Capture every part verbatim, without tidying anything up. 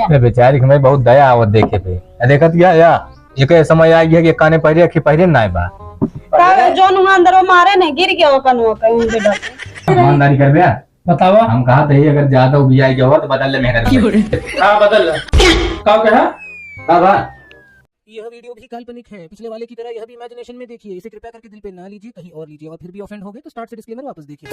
अरे बेचारी के मैं बहुत दया आवत देखे पे। आ देखत क्या या, एक समय आ गया कि काने पहरे, अखी पहरे ना बा। का जोन हुआ अंदर वो मारे नहीं, गिर गया वो कनवा कहीं उनके डर। ईमानदारी कर बे। बतावा। हम कहा थे, अगर ज्यादा उबियाई के हो तो बदल ले मेहनत। हाँ, बदल ले। का कहा? का बा? यह वीडियो भी काल्पनिक है। पिछले वाले की तरह यह भी इमेजिनेशन में देखिए। इसे कृपया करके दिल पे ना लीजिए, कहीं और लीजिए, और फिर भी ऑफेंड हो गए तो स्टार्ट से डिस्क्लेमर वापस देखिए।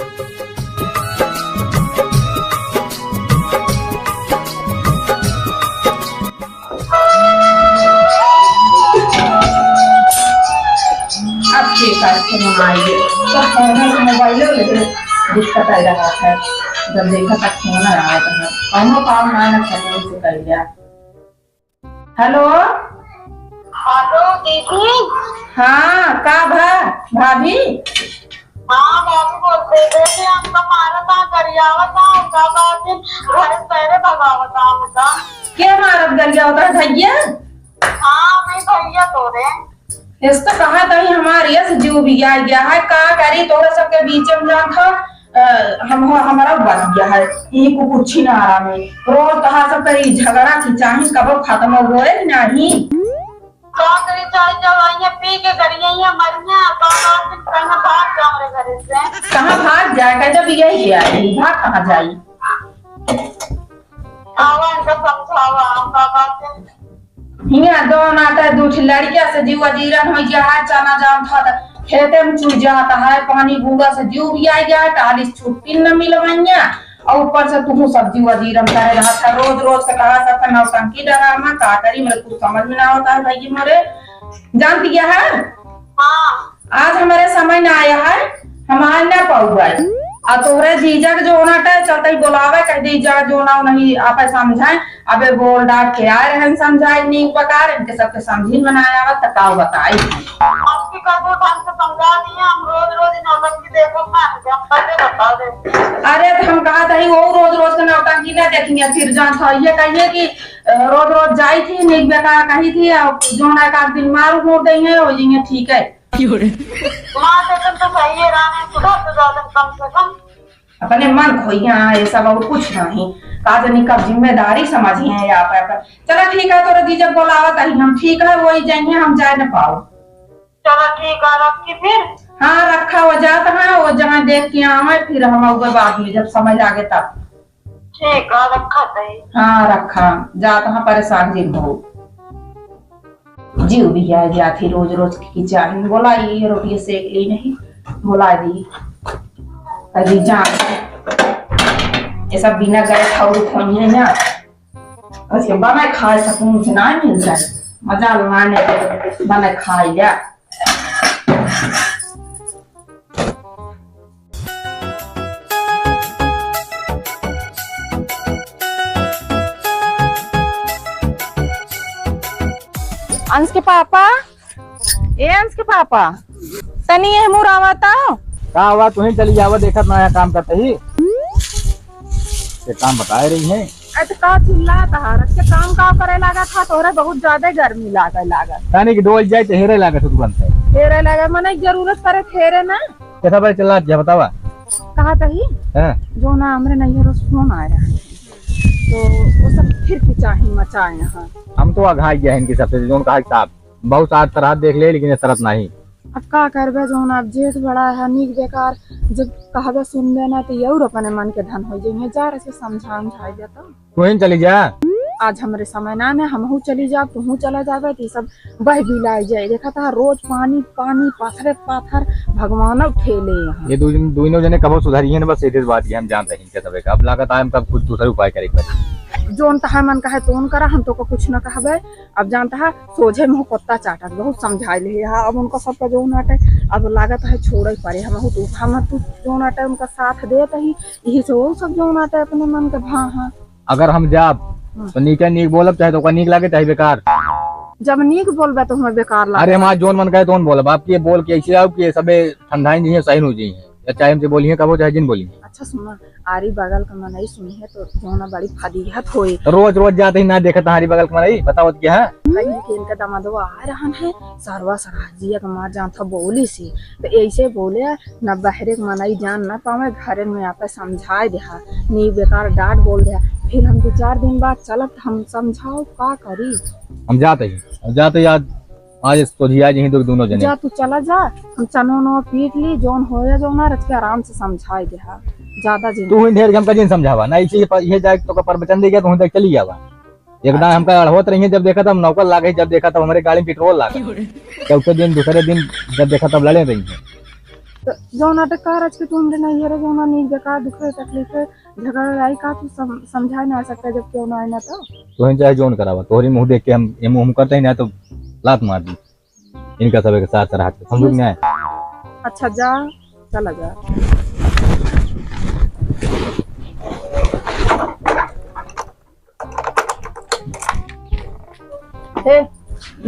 अब के कर फोन आइए, तो फोन मोबाइल लेके दिक्कत आ रहा है। जब देखा तब फोन आ रहा है, कौनो काम ना, ना करने से कर लिया। हेलो। हेलो दीदी। हाँ, का भा, भाभी? हाँ भाभी, बोलते थे कि हमका मारत आ, गरियावत आ, हमका बात है, घर से पहले भगावत आ हमका। के मारत गरियावत है भैया? हाँ, मैं भैया तोरे। इस तो कहा तही हमार यस जीव भी आ गया है, का करी तोहरे सबके बीच में जान था। अ, हम, हमारा बच गया है, ई को कुछ ही ना आराम है। रोज कहा सब करी झगड़ा की चाही, कब खत्म हो गए कि नहीं? का करी चाहे जब आइए पी के करिए ये मरिए, तो दो दिन कहीं भाग जाओ रे घर से। कहाँ भाग जाए? का जब यही है, भाग कहाँ जाई? आवा इनका समझावा, हम का बात है। हियाँ दो नाते दू ठे लड़किया से जीव अजीरन हो गया है, चना जाम था त खेते में चुर जाता है, पानी बूढ़ा से जीव भी आ गया है, टाली से छुट्टी न मिलवैया, और ऊपर से तू सब जीव अजीरन करे रहा था, रोज रोज के कहा सब नौटंकी डरामा, का करी, मेरे कुछ समझ में ना होता है भाई मोरे, जानती क्या है? हाँ। आज हमरे समय ना आया है, हम आज ना पाउबे। आ तोहरे जीजा के जोन आटे चलते ही बोलावे, कह दे जा जोन आउ नहीं आपे समझाए। अबे बोल डांट के आए रहन समझाए, नीक बकार, इनके सबके समझी में ना आवा, त का बताई। आपकी कबो ढंग से समझा दिए, हम रोज रोज इन औरत की देखो ना, हम कैसे बता देते। अरे त हम कहा था, वो रोज रोज के नौटंकी ना देखेंगे, फिर जान था, ये कहिए कि, अ, रोज रोज जाई थी, नीक बेकार कही थी, और जोन एक आध दिन मार मोड़ देंगे, हो जाएंगे, ठीक है। माँ, तो तुम तो सही है, रानी, सुधर तो जाओ तुम कम से कम। अपने मन खोइया, ये सब और कुछ नहीं। का जानी कब जिम्मेदारी समझिए या आप, आप। चलो ठीक है, तोरा जीजा बोलावत है, हम ठीक है, वही जाइए, हम जाए न पाओ। चलो ठीक है, रखी फिर। हाँ, रखा, वो जात है, वो जहाँ देख के आवे, फिर हम आउबे बाद में, जब समय लागे तब। ठीक है, रखा तई। हाँ, रखा। जा, तहाँ परेशान जिन हो। जीव भी आ जात ही रोज रोज की चाही। बोला, ये रोटी सेक ली नहीं, बोला दी। अरे जा, ये सब बिना गए खाऊ खोइए ना। अच्छा, बना खाए सुकून से ना मिलता है। मजा लाने बना खाए जा। अंश के पापा, ए अंश के पापा, तनी ये मुरावा तो। का हुआ, तू ही चली जावा, देखत ना आया काम करते ही। ये काम बताए रही है। अरे तो का चिल्लात हा? रख के काम का करे लागा था, तोहरा बहुत ज्यादा गर्मी लागे लागा। यानी कि डोल जाए तो हेरे लागे था तुरंत। हेरे लागे, मने जरूरत पड़े तो हेरे ना। कैसा भाई चिल्लात जा, बतावा। कहा तही? हाँ। जो ना हमरे नैहर से फोन आए रहा, तो वो सब फिर की चाही मचाए यहाँ। हम तो अघाई गया है इनके सबसे, जो कहा साहब, बहुत साथ तरह देख ले, लेकिन ये तरह नहीं। अब का करबे, जौन अब जेठ बड़ा है, नीक बेकार, जब कहबे सुनबे ना, तो ये और अपने मन के धन हो जाइए। जा रहे समझा उमझा जाता। तू ही चली जा। आज हमरे समय ना ने, हमहू चली जाब, तुहू चला जाबे, तो ये सब बह बिलाई जाए। देखा था रोज पानी, पानी, पाथरे पाथर, भगवान ठेले यहाँ। ये दो जन, दोनों जने कबो सुधरी है ना, बस सीधे बात ये हम जानते हैं इनके सबे का। अब लागत आए हम तब कुछ दूसरा उपाय करे के पड़ी। जोन तहा मन कहे तोन करा, हम तो को कुछ न कहबे। अब जानता है, सोझे मुँह कुत्ता चाटत, बहुत समझाए ले है। अब उनका सबका जो नाटे, अब लागत है छोड़े पड़े, हम तो हम तू जो नाटे उनका साथ देत ही, यही से वो सब जो नाटे अपने मन के भा हाँ। अगर हम जाब, हाँ। तो नीके नीक बोलब, चाहे तो ओका नीक लागे, चाहे बेकार। जब नीक बोलबे तो हमें बेकार लागे। अरे हमार जोन मन कहे तोन बोलब, आपके बोल के ऐसे आओ कि ये सबे ठंडाई नहीं है, सही हो जाइए, या चाहे हमसे बोलिए कबो, चाहे जिन बोलिए। अच्छा सुना, आरी बगल का मनई सुनिहे तो जोना बड़ी फदीहत होई। रोज रोज जात ही ना देखत आरी बगल का मनई, बतावत क्या है? कहीं कि इनका दमादवा आ रहन है, सरवा सराजिया के मार जानत ह बोली सी। तो ऐसे बोले, न बहरे के मनई जान न पावे, घरे में आपे समझाए देहा, नी बेकार डांट बोल देहा। फिर हम दो चार दिन बाद चलब, हम समझाओ का करी। हम जाते ही, हम जाते ही आज, आज सोझी आज यहीं दो, दोनों जने। जा तू चला जा, हम चनो नो पीट ली, जौन होया जौन ना रच के आराम से समझाए देहा, ज्यादा जिन तू ही ढेर हमका जिन समझावा ना, इसी पर ये जाए तो का प्रवचन दे गया तो हम तक चली जावा। एकदम अच्छा। हमका अड़होत रही है, जब देखा तब नौकर लागे, जब देखा तब हमरे गाड़ी में पेट्रोल लागे। चौथे दिन, दूसरे दिन जब देखा तब लड़े रही है। तो जौन नाटक का रच के तू हमरे नैहरे जौन नीक बेकार दुख रहे, तकलीफ रहे, झगड़ा लड़ाई का तू सम-, समझाए ना सकता जब केहू ना आए ना तो? तोहन चाहे जौन करावा, तोहरी मुँह देख के हम ये मुँह करते ही ना तो लात मार दी। इनका सब एक साथ रहा के समझ में आए। अच्छा जा, चला जा। हे,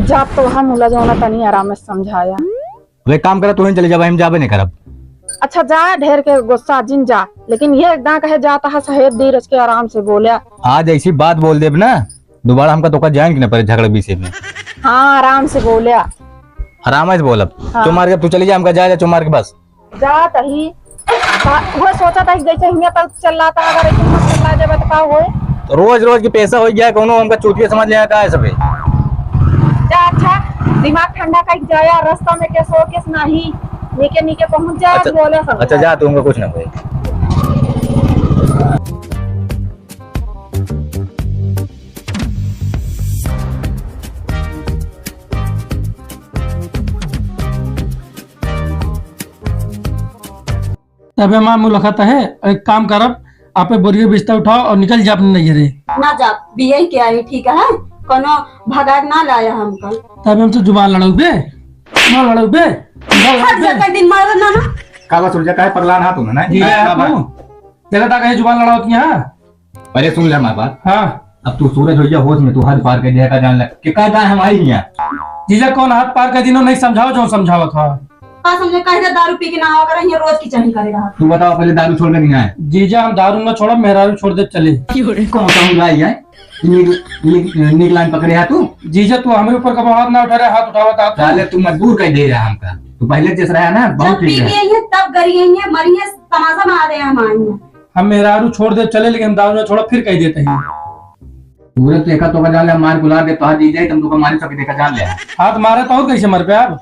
जा तो हम उला जौना तनी आराम से समझाया। अब एक काम करा, तू ही चले जा भाई, हम जाबे नहीं करब। अच्छा जा, ढेर के गुस्सा जिन जा, लेकिन ये एकदम कहे जाता है सहेद दी रच के आराम से बोल्या। आज ऐसी बात बोल देब ना, दोबारा हमका तोका जान के न पड़े झगड़ा विषय में। हाँ, आराम से बोल्या। आराम से बोलब। हाँ। चुमार के तू चली जा, हमका जा, जा चुमार के बस। जा तही। वो सोचा था कि जैसे हियां तक चल रहा था, अगर ऐसे मत चल रहा जब तो का होए? रोज रोज के पैसा हो गया, कोनो हमका चूतिया समझ लिया का है सबे? जा अच्छा, दिमाग ठंडा कर जाया, रास्ता में के सो केस नहीं, नीके नीके पहुंच जा, अच्छा, बोले सब। अच्छा जा, तू हमका कुछ ना बोले। तबे माँ मुलाकात है, एक काम करब, आपे बोरिया बिस्तर उठाओ और निकल जा अपने नैहरे। ना जा, बियाह के आई, ठीक है, कोनो भगाए ना लाया हमका। तबे हमसे जुबान लड़ाऊ बे, जुबान लड़ाऊ बे, जुबान लड़ाऊ हर बे। जगह दिन मारो ना, ना। का बा सुरजा, काहे पगलान हाथ हो ना? जी, का आप बा? हूँ। देखा था कहीं जुबान लड़ावत यहाँ? पहले सुन ले हमारी बात। हाँ। अब तू सूरज हो जा होश में, तू हद पार कर दिया का जान लग। के का जाए हमारी यहाँ? जीजा कौन हद पार कर दिनो, नहीं समझाओ जो समझावत था। का समझे, कह दे दारू पी के ना आवा करे, ये रोज की चाही करे रहा। तू बताओ पहले दारू छोड़ के नहीं आए? जीजा हम दारू ना छोड़ब, मेहरारू छोड़ दे चले। कौन सा हुआ है? नीक, नीक, नीक लाइन पकड़े है तू? जीजा तू हमारे ऊपर कब हाथ ना उठा रहे, हाथ उठावा था तू। साले तू मजबूर कर दे रहा हमका। तू पहले जैसा रहा ना, बहुत जब पी ठीक है। गई है तब गरी गई है, मरी है, तमाशा बना रहे हैं हम आई हैं। हम मेहरारू छोड़ दे चले, लेकिन हम दारू ना छोड़ा, फिर कह देते हैं। पूरे तो एका तोका जान ले, मार बुला दे, तोहार जी जाए, तुम तोका मारी सके देखा जान ले। हाथ मारे तो और कैसे मर पे आप?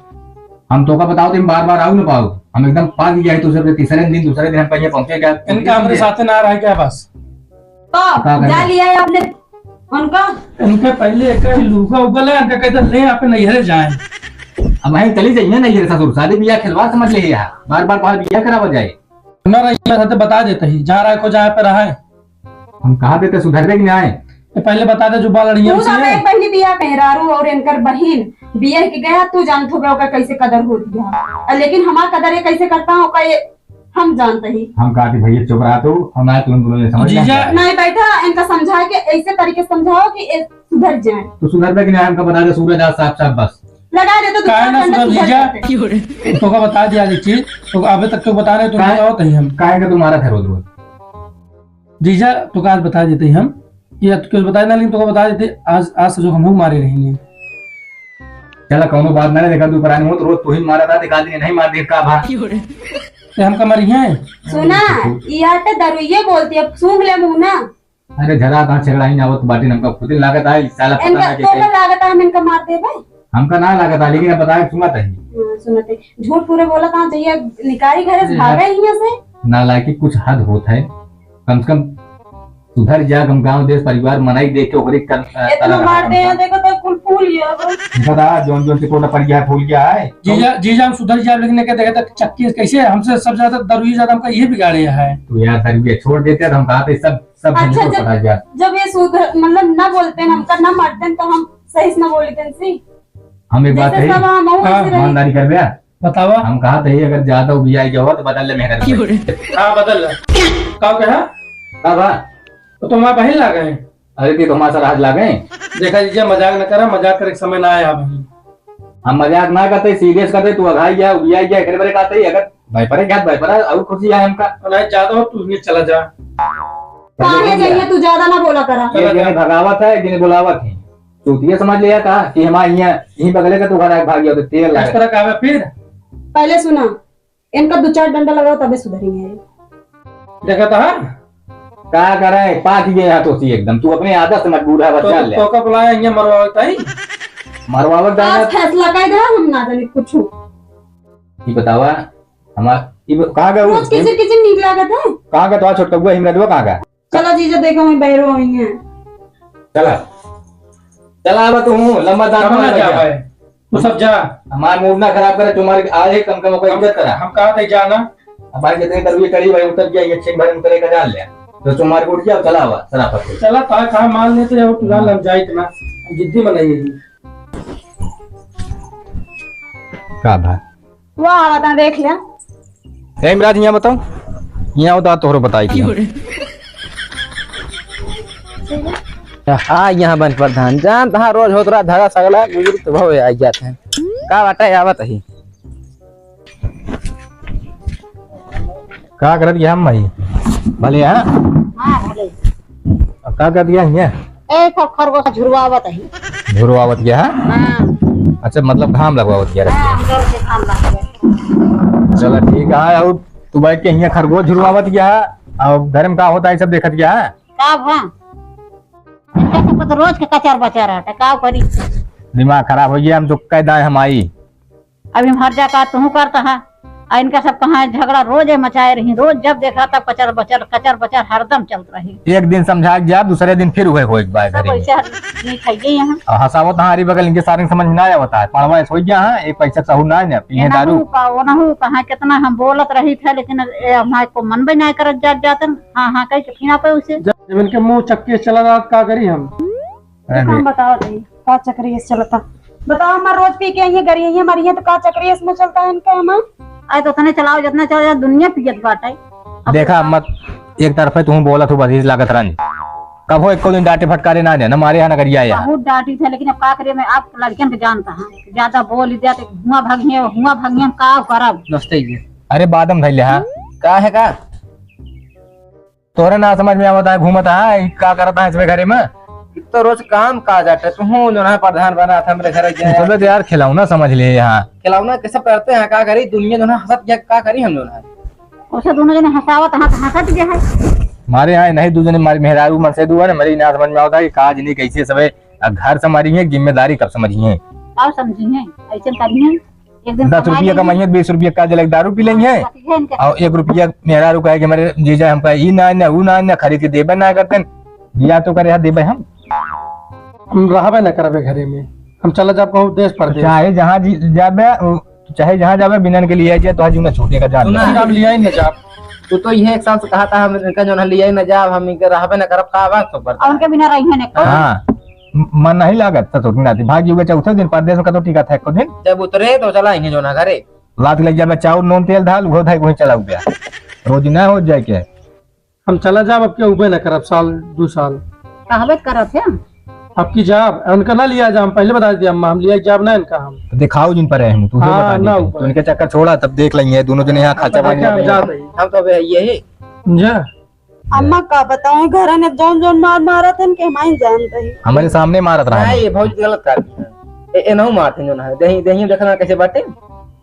हम तोका बताओ, तुम बार बार आओ ना पाओ। हम एकदम पास ही जाए, दूसरे, तीसरे दिन, दूसरे दिन हम कहीं पहुंचे क्या? इनका हमरे साथ ना रहा क्या बस? तो का करे? जा लिया है आपने उनका? इनके पहले एक ही लूका उगल है, इनका कहते ले आप नैहरे जाए। अब वहीं चली जाइए नैहरे ससुर, शादी ब्याह खिलवाड़ समझ ले यार, बार बार बाहर ब्याह करावा जाए। ना रही, मैं तो बता देते ही, जहाँ रहा को जहाँ पे रहा है। हम कहा देते सुधर रहे कि ना आए? ये पहले बता दे, जो बाल अड़िया तू से जाने है। एक बहिनी बिया मेहरारू और इनकर बहिन बिया के गया, तू जानत होबे ओकर कैसे कदर होती है। और लेकिन हमार कदर ये कैसे करता है, ओका ये हम जानते ही। हम कहा कि भैया चुप रहा तू, हम आए तुम दोनों ने समझ जीजा। लिया। नहीं बैठा, इनका समझा के ऐसे तरीके से समझाओ कि ये सुधर जाए। तू सुधर रहे कि नहीं, हमका बता दे सूरज आज साफ साफ बस। लगा दे तो काहे दूसरा ना खंड सुधर सुधर जीजा? जाते। तोका बता दिया एक चीज, तो अबे तक तो बता रहे, तू काहे? बताओ तही हम। काहे का तुम्हारा घर रोज रोज? जीजा, तोका आज बता देते हम। ये तो कुछ बताए ना, लेकिन तोका बता देते, आज, आज से जो हम मारे रहेंगे। चला, कौनो बात ना, देखा तू परानी हो, तो रोज तू ही मारा था, देखा दिन नहीं मार दे, का भा? ये हमका मरी है। सुना, ये आटे दारू ये बोलती, अब सूंघ ले मुंह ना। अरे, झरा कहाँ छेड़ा ही ना आवत बाटे, हमका खुद ही लागत है, साला पता इनका ना के तो कहीं। लागत है, हम इनका मार देबे। हमका ना लागत है, लेकिन अब बताए सुनत है। हाँ, सुनत है। झूठ पूरे बोला था, जहिया निकारी घरे से अरे भागे यार। ही से। नालायकी कुछ हद होत है, कम से कम सुधर जा, हम गांव देश परिवार मनाई देख के ओकरे कर, इतना तरह मार दे, कम से कम। देखो तो कुल फूल गया अब। देखा था, जौन जौन से कोटा पड़ गया है, फूल गया है। जीजा, जीजा हम सुधर जा, लेकिन एके देखा था चक्की कैसे हमसे सब ज्यादा दारू ही ज्यादा हमका ये बिगाड़े है। तू यार दारू ये छोड़ देते तो हम कहा थे सब, सब अच्छा, झंझट जब, पटा गया। जब ये सुधर, मतलब ना बोलते हैं, हमका ना मारते हैं, तो हम सही से ना बोलते हैं, सी। हम एक बात जैसे कही, सब हम हाँ। वैसे रहे। ईमानदारी कर बे। बतावा। हम कहा थे, अगर ज्यादा उबियाई जाओ तो बदल ले मेहरा। हाँ, बदल ले। का कहा? का बा? तो तुम्हारा बहिन लागे है। अरे, ती तुम्हारा सर हाथ लागे। देखा जीजा, मजाक न करा, मजाक करे के समय ना आया भाई। हम मजाक ना करते, सीरियस करते, तू अघाई गया, उबियाई गया, एकरे बरे कहते ही, अगर भय परे गया, भय परा, और खुशी आए हमका। नहीं, ज्यादा हो, तू ही चला जा। काहे जाइए, तू ज्यादा ना बोला करा। एक जने भगावत है, एक जने बुलावत है। तू तो ये समझ लिया का कि हमारे यहाँ यहीं बगले का तू घर आके भाग गया, तो तेल इस लगा। तरह का है फिर? पहले सुना, इनका दो चार डंडा लगाओ, तबे सुधरी है। देखा था? का करे, पाक गए हाथों से एकदम। तू अपने आदत से मजबूर है, बस तो, जान ले। तो का बुलाया, यहाँ मरवावत आई? मरवावत आज जाना। फैसला कर दे, हम ना जाने कुछ। ये बतावा, हमार, ये ब-, कहाँ गए वो? रोज किचिर किचिर नीक लागत है। कहाँ गए तो छोटका बुआ, हिमरदवा कहाँ गए? चला जीजा, देखो, वहीं बहरो आई हैं। चला। चला, अब तू हूँ, लंबा दांत कहाँ वाला जा लड़का। भाई? तू सब जा। हमार मूड ना खराब करे, तुम्हारे आज ही कम कम कोई हम, इज्जत करा। हम कहा थे जाना। अब भाई जितने करुए करी भाई, उतर गया, ये अच्छे भरे उतरे का जान ले। तो तुम्हारे को उठ गया, चला हुआ, सराफत से। चला, ता कहा मान लेते हो, तू जान लग जाए इतना। हम जिद्दी बनाइए। का भाई? वाह, बता, देख लिया। ए, इमराज, यहाँ बताओ। यहाँ होता तोहरो बताई थी। हाँ, यहाँ बन प्रधान। जान तहाँ रोज होत रहा, धरा सगला, बुजुर्ग तो भवे आ जाते हैं। का बाटे, आवत ही। का करत गया हम भाई? भले, हाँ? हाँ, भले। अब का करत गया हियाँ? ए, खर-, खरगोश झुरवावत ही। झुरवावत गया, हाँ? हाँ। अच्छा, मतलब घाम लगवावत गया रहे। हाँ, जोर से घाम लगवावत। चला ठीक है, और तू बैठ के हियाँ खरगोश झुरवावत गया, और घर में का होता है सब देखत गया, हाँ? का भा? इनका सब तो रोज के कचर बचर है, तो का करी? दिमाग खराब हो गया, हम तो कह दाए हम आई। अभी हम हर जा का तू करता है, आ इनका सब कहाँ झगड़ा रोज ही मचाए रही, रोज जब देखा तब कचर बचर, कचर बचर हरदम चलत रही। एक दिन समझा के जा, दूसरे दिन फिर वही हो एक बार सब घरे में। ऐसे हर नहीं खाइए यहाँ। और हंसावत हमारी बगल, इनके सारे समझ में ना आवता है, पढ़वा ऐसे हो गया, हाँ, एक पैसा सहू ना है, पिए ये ना दारू। हूँ का, वो ना हूँ, कहाँ कितना हम बोलत रही थे, लेकिन ए, हमारे को मन भी नहीं करत जात जातन, हाँ, हाँ, कह के फिर पे उसे। जब, जब इनके मुंह चक्के चला जात, का करी हम? अरे। हम बताओ दे, का चक्री से चलता? बताओ, हमार रोज पी के आई है, गरी है, हमारी है, तो का चक्री इसमें चलता है इनका, हमार? अरे, तो उतने चलाओ, जितना चलाओ, दुनिया पियत बाटे। अब देखा, मत एक तरफे तू बोलत हो, बदीस लागत रानी। कबो एको दिन डांटे फटकारे ना दे, ना मारे, ना गरिया या। बहुत डांटी थे, लेकिन अब का करिए, मैं आप लड़कियन के जानता हूँ, ज्यादा बोल दिया तो हुआ भागिए, हुआ भागिए, हम का करब? नमस्ते जी। अरे, बादम धैले, हाँ। का है का? तोहरे ना समझ में आवत है, घूमत है, ई का करत है इसमें घरे में? ई तो रोज काम काज आटे, तू हूँ जो ना प्रधान बना था हमरे घरे के। तबे तो यार खिलौना समझ ले यहाँ। खिलौना के सब करते हैं, का करी? दुनिया जो ना हंसत गया, का करी हम जो ना? उसे दोनों जने हंसावत, हंस, हंसत गया है। हमारे यहाँ नहीं, दू जने हमारे मेहरारू मन से दू है ना, मेरी ना समझ में आवत है कि काज नहीं कैसे सबे, आ घर संभारी है, जिम्मेदारी कब समझी है? कब समझी है? ऐसे करी है। एक दिन दस कमाई रुपया लेंगे। कमाइए, बीस रुपया का जलक दारू पी लेंगे। बस इहे इनके और एक रुपया मेहरारू कहे कि हमारे जीजा हमका ई ना, ना, ऊ ना, ना, खरीद के देबे ना करते। दिया तो करे, हाँ, देबे हम। हम रहबे ना करबे घरे में, हम चला जाब कहूँ देश परदेश। चाहे जहाँ जी-, जाबे, उ, चाहे जहाँ जाबे, बिनन के लिए आइए, तो आज ना छूटे का जान सुना। ले। हम लिया ही ना जाब। तू तो ये एक साल से कहा था, हम इनका जो ना लिया ही ना जाब, हम इनके रहबे ना करब, का बात तो करता और उनके है? बिना रहिए ना। हाँ। म-, मन नहीं लागत, ससुर के नाती। भाग गए चौथे दिन, परदेस में कतो टिकत है एको दिन। जब उतरे तो चला इन्हें जो ना घरे। लात लग जाबे, चाउर, नून, तेल, दाल, उहो धाई, वहीं चला गया। रोज ना हो जाए के। हम चला जाब, अब के उबे ना करब, साल, दू साल। कहबे करत है। अब की जाब, उनका ना लिया जा, हम पहले बता दिया, अम्मा, हम लिया जाब ना इनका हम। तो दिखाओ जिन पर है हम, तू हाँ, बता ना दे। ऊपर। तो इनके चक्कर छोड़ा, तब देख लेंगे, दोनों जने यहाँ खर्चा हम पानी जाते हैं। हम तो अब यही। जा। अम्मा का बताऊं, घर ने जौन जौन मार मारत हन के हम ही जानत ही। हमारे सामने मारत रहा नहीं, है। ये भौजी गलत कर दी है। ए, ए, नहु मारत हन जो ना है। देही, देही देखना कैसे बाटे।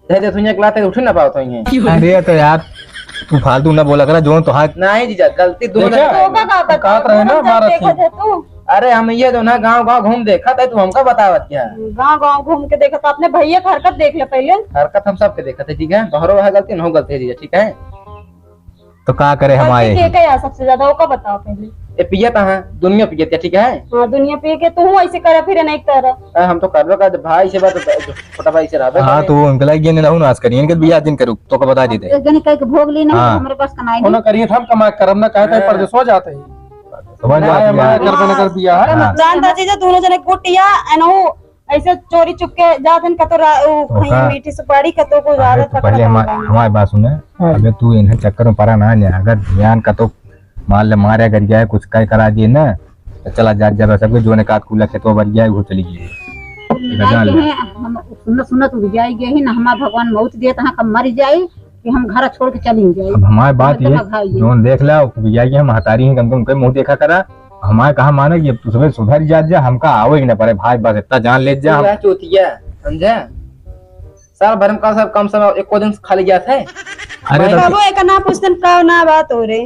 दे दे, सुनिए, अगला ते उठ ना पावत होइए। अरे तो यार, तू फालतू ना बोला करा, जौन तो हाथ नहीं जीजा, गलती दोनों देखा? जने तो का, का, का, कहत रहे ना, दोनों जने मारत देखत ही। है तू। अरे हम ये जो ना गाँव, गाँव घूम देखत है, तू हमका बतावत क्या? गाँव, गाँव घूम के देखत, अपने भैया के हरकत देख ले पहले। हरकत हम सबके देखत है, ठीक है? तोहरो है गलती, नहु गलती है जीजा, ठीक है? तो का करे हम गलती आए? के, के यार सबसे ज्यादा, ओका बताओ पहले। ए, पियत है, दुनिया पियत है, ठीक है? हाँ, दुनिया पिए के तू ऐसे करे फिर नहीं कर। अरे, हम तो करबे कर, भाई से बात, छोटा भाई से रहबे हाँ, करे। तो वो इनके लायक ये नहीं रहू नाश करिए, इनके बियाह दिन करू, तो का बता देते। एक जने कह के भोग ली नहीं, हाँ। हमारे पास कमाई ओना नहीं। करिए, हम कमाई करब ना, कहे तो हाँ। परदेस हो जाते हैं। समझ नहीं, बात हमारे ये। करबे ना कर बियाह है। हाँ। जानता जीजा, दोनों जने गुटिया, एनहु ऐसे चोरी चुपके जात हन, कतो रा-, उ, तो कहीं का? मीठी सुपारी, कतो को अरे, ज्यादा तो पकड़ा पहले हमार, पाएंगे। हमारी बात सुने। हाँ। अबे, तू इन्हें चक्कर में पड़ा ना, नहीं, अगर ध्यान कतो, मान ले, मारे अगर जाए, कुछ कह करा दिए ना, तो चला जा, जा, सबके जोने काट कूला खेतवा भर जाए, वो चली गई। जान ले। हम सुनत, सुनत उठ जाए गए ही ना, हमार भगवान मौत दिए, तो हाँ, कब मर जाए कि हम घर छोड़ के चली जाए। अब हमारी बात इतना ये, भाई है। जोन देख ला, उठ जाए कि हम हतारी हैं, कम से कम उनके मुंह देखा करा। हमारे कहा माने कि अब तू सबे सुधर जात जा, हमका आवे ही ना पड़े भाई, बस इतना जान ले जा। तू रह चूतिया, समझे? साल भर में का सब कम समय एको दिन खाली जात है। अरे भाई तो बाबू, एक ना पूछतन का ना बात हो रे।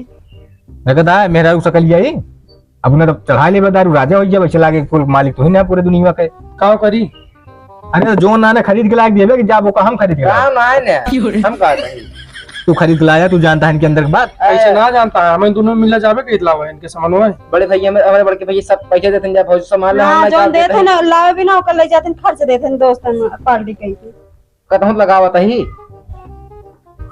देखत है, मेहरारू सकल जाई, अब उन्हें तो चढ़ा लेबे दारू, राजा हो जाबे, चला के कुल मालिक तू ही ना पूरे दुनिया के। का करी? अरे तो जो ना ने खरीद के लायक देबे कि जा वो का हम खरीद के लाए। काम आए ने, हम का कही? तू खरीद के लाया, तू जानता है इनके अंदर की बात। ऐसे ना जानता है, हमें दोनों मिला जाबे के इतला हुआ इनके सामान हुआ है। बड़े भैया, हमारे, हमारे बड़के भैया सब पैसे देते हैं, जा भौजी सामान ले, हम हाँ, नहीं जोन जाते देते हैं। ना, लावे भी ना, ओकर ले जाते हैं, खर्च देते हैं दोस्तन पार्टी कहीं के। कतहूँ लगावत ही।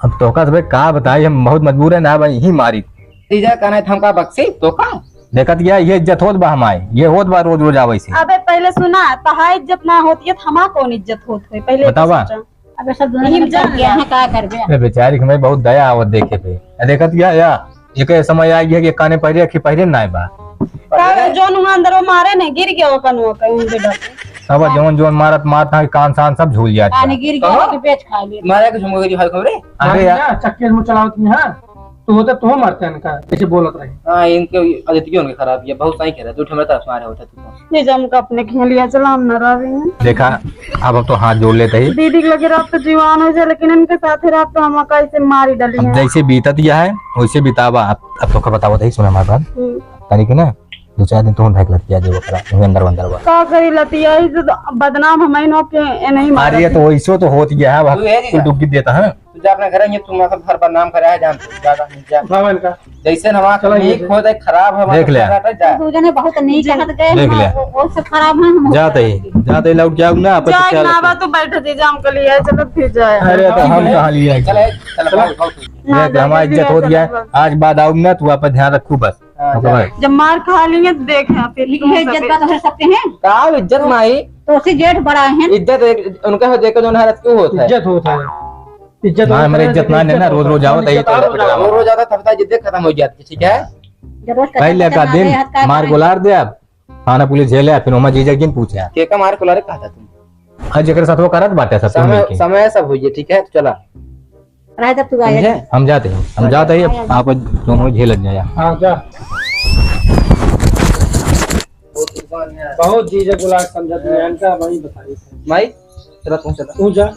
अब तोहका सबे का बताई, हम बहुत मजबूर है ना भाई, यही मारी। तीजा का नहीं थमका बक्सी तो का? देखत गया, ये इज्जत होत बा हमारी, ये होत बा रोज रोज आवे से। अबे पहले सुना, तहा इज्जत ना होती है, तो हमार कौन इज्जत होत है? पहले तो बतावा। सोचा। अबे सब दुनिया में क्या है, का करबे? अरे बेचारी के हमें बहुत दया आवत देखे पे। आ देखत गया या, एक समय आ गया कि काने पहरे, अखी पहरे ना बा। का जोन हुआ अंदर वो मारे ने, गिर गया वो कनवा का, उन बेटा। अब जोन जोन मारत मारत है, कान सान सब झूल जात कान बा। गिर गया, कहो? तो पेच खा लिया। मारे के झुमको की हाल खबरे? अरे मारे यार। ना, चक्के में चलावत नहीं, हाँ? तो होता तो मरते हैं इनका, ऐसे बोलत रहे। हाँ, इनके आदत की उनके खराब, ये बहुत सही कह रहा है, झूठे में तो मारे होता तू तो। ये जम का अपने खेलिया चला, हम न रहे हैं। देखा, अब हम तो हाथ जोड़ लेते ही। दीदी के लगे रात तो जीवान हो जाए, लेकिन इनके साथ ही रात तो हम कैसे मारी डाली अब है। जैसे बीतत गया है, वैसे बितावा। अब, अब तो का बतावत है, सुना हमारी बात। हम्म। तनी के ना, दो चार दिन तुम ढक लतिया जे ओकरा, वही अंदर वंदर बा। का करी लतिया, ई तो बदनाम हम ही नो के, ए नहीं मारे मारत। तो वैसो तो होत गया है, तू है कुल जीजा। दुख देता है। तू जा अपने घर, ये तुम सब घर बदनाम करा है, जान तू, जा, जा, जा। उठावा इनका। जैसे ना हमारा चला, ये नीक हो जाए, खराब हो, देख ले। जा। तू जने बहुत नीक जी। कहत गए, देख ले। वो, वो सब खराब है, हम जाते ही, जाते ही लौट जाओ ना, आप जाए क्या ना लगता है? बा, तू बैठ दे, जाम के लिए, चलो फिर जाए। अरे तो हम कहाँ लिए? चले, चले, चलो। बहुत, बहुत। ना, देख, हमारी इज्जत होत गया है। चलो। आज बाद आऊँ ना, तू आप ध्यान रखू बस। हाँ, ओके जा। भाई। जब मार खा लेंगे तो देख, हाँ, फिर ये तुम इज्जत सब का तो है सकते हैं। का इज्जत माई? तो उसे जेठ बड़ा है। इज्जत एक, उनका हो देखे जो ना क्यों होता है? इज्जत होता है। इज्जत ना, होता हमारी है, इज्जत ना लेकिन लेना, इज्जत रोज रोज होता है। आवत है, ये इज्जत तो रोज आवत है, रोज आवत है, इज्जत खत्म हो जाती है, ठीक है? जब रोज पहले कचरा का कचरा दिन दे, हाथ का मार कचरा। गुलार दे आप, थाना पुलिस जेल है, फिर वहाँ जीजा किन पूछे। के का मार गुलार कहा था तुम? आज जेकर साथ वो करत बाटे सब समय, मिलके। समय सब होइए, ठीक है? तो चला। रह जा तू आया। समझे? हम जाते हैं, हम जाते हैं, आप दोनों झेलत जाया। हाँ, जा। बहुत जीजा गुलाब समझत नहीं, इनका वही बताई। माई, चला तू चला। तू जा।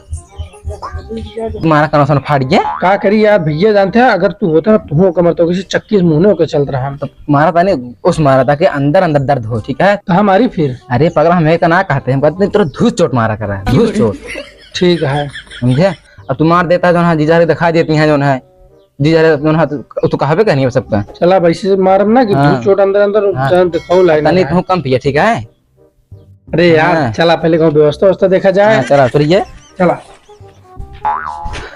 मारा कनवा सन फाट गया। का करी यार, भैया जानते हैं, अगर तू होता ना, तू कमर तो किसी चक्की से मुंह होके चल रहा हम। तो मारा था नहीं, उस मारा था कि अंदर अंदर दर्द हो, ठीक है? तो हमारी फिर? अरे पगला, हमें का ना कहते हैं, हम कहते हैं, तेरा धूस चोट मारा कर रहा है, धूस चोट। ठीक है। समझे? अब तू मार देता है, जो है, जीजा रे दिखाई देती हैं, जो है, जीजा रे, जो है, तू, तू कहबे कहनी है सबका। चला, वैसे से मारम ना कि हाँ। धूल चोट अंदर, अंदर हाँ। जान दिखाओ लाइन तनी में। तू कम पिया, ठीक है? अरे यार, हाँ। चला, पहले कहूँ व्यवस्था, व्यवस्था देखा जाए। हाँ, चला, चलिए। चला।